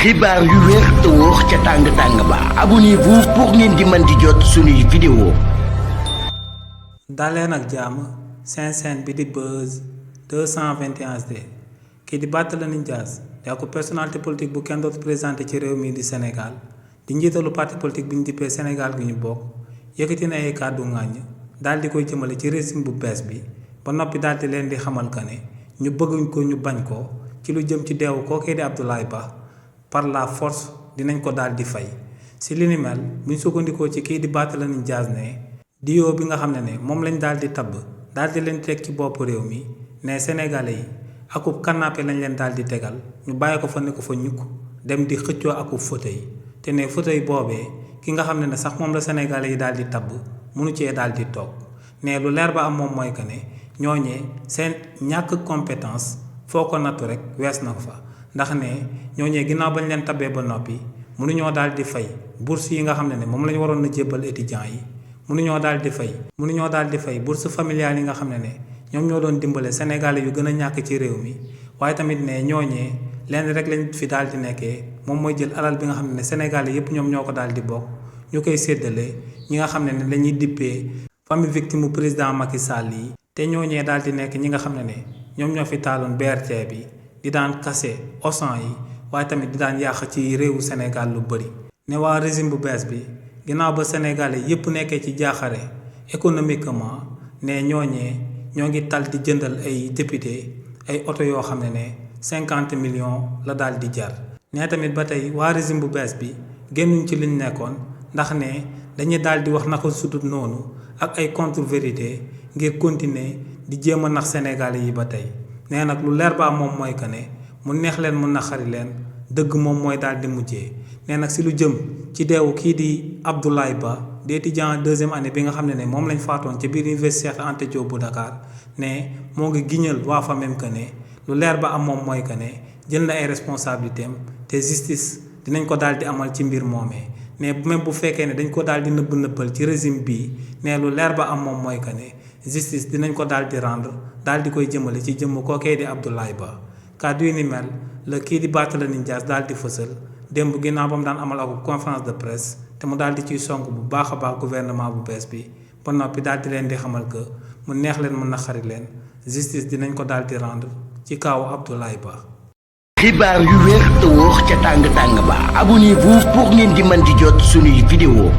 xibaar yu wér te wóor ca tàng-tàng ba abonnez-vous pour ngeen di mën di jot suñuy vidéo. daleen ak jàmm seen chaîne bi di Buzz 221HD kii di Barthélémy Dias yaa ko personnalité politique bu kenn dootu présenté ci réew mi di Sénégal di njiitalu parti politique bi ñu dippee Sénégal gi ñu bokk yëkkati na ay kàddu ŋàññ daal di koy jëmale ci régime bu bees bi ba noppi daal di leen di xamal que ne ñu bëgguñ ko ñu bañ ko ci lu jëm ci deewu kookee di Abdoulaye Ba par la force dinañ ko daal di fay si li ni mel buñ sukkandikoo ci kii di Barthélémy Dias ne diwo bi nga xam ne moom lañ daal di tabb daal di leen teg ci bopp réew mi ne sénégalais yi akub canapé lañ leen daal di tegal ñu bàyyi ko fa ne ko fa ñukk dem di xëccoo akub fauteuil te ne fauteuil boobee ki nga xam ne sax moom la sénégalais yi daal di tabb mënu cee daal di toog ne lu leer ba am moom mooy que ne ñooñee seen ñàkk compétence foo ko nattu rek wees na ko fa ndax ne ñooñee ginnaaw bañ leen tabbee ba noppi mënuñoo daal di fay bourse yi nga xam ne moom la ñu waroon na jébbal étudiants yi mënuñoo daal di fay bourse familiale yi nga xam ne ñoom ñoo doon dimbale sénégalais yu gën a ñàkk ci réew mi waaye tamit ne ñooñee lenn rek lañ fi daal di nekkee moom mooy jël alal bi nga xam ne sénégalais yépp ñoom ñoo ko daal di bokk ñu koy séddale ñi nga xam ne lañuy dippee famille victime mu président Macky Sall yi te ñooñee daal di nekk ñi nga xam ne ñoom ñoo fi taaloon BRT bi di daan kase Auchan yi waaye tamit di daan yàq ci réewu Sénégal lu bëri ne waa régime bu bees bi ginnaaw ba sénégalais yépp nekkee ci jaaxare économiquement ne ñooñee ñoo ngi tal di jëndal ay député ay oto yoo xam ne 50 millions la daal di jar ne tamit ba tey waa régime bu bees bi génnuñ ci liñ nekkoon ndax ne dañuy daal di wax naka sudut noonu ak ay contre vérité ngir continuer di jéem a nax sénégalais yi ba tey nee nag lu leer ba moom mooy que ne mu neex leen mu naqari leen dëgg moom mooy daal di mujjee nee nag si lu jëm ci deewu kii di Abdoulaye Ba di étudiant deuxième année bi nga xam ne moom lañ faatoon ci biir université Cheikh Anta Diop bu Dakar ne moo ngi giñal waa fa même que ne lu leer ba am moom mooy que ne jël na ay responsabilités am te justice dinañ ko daal di amal ci mbir moomee ne même bu fekkee ne dañ ko daal di nëbbal ci régime bii ne lu leer ba am moom mooy que ne justice dinañ ko daal di rendre daal di koy jëmale ci jëmm kookee di Abdoulaye Ba kàddu yi ni mel la kii di Barthélémy Dias daal di fësal démb ginnaaw ba mu daan amal ak conférence de presse te mu daal di ciy sonk bu baax a baax gouvernement bu bees bi ba noppi daal di leen di xamal que mu neex leen mu naqari leen justice dinañ ko daal di rendre ci kaawu Abdoulaye Ba. xibaar yu wér te wóor ca tàng-tàng ba abonnez-vous pour ngeen di mën di jot suñuy vidéo.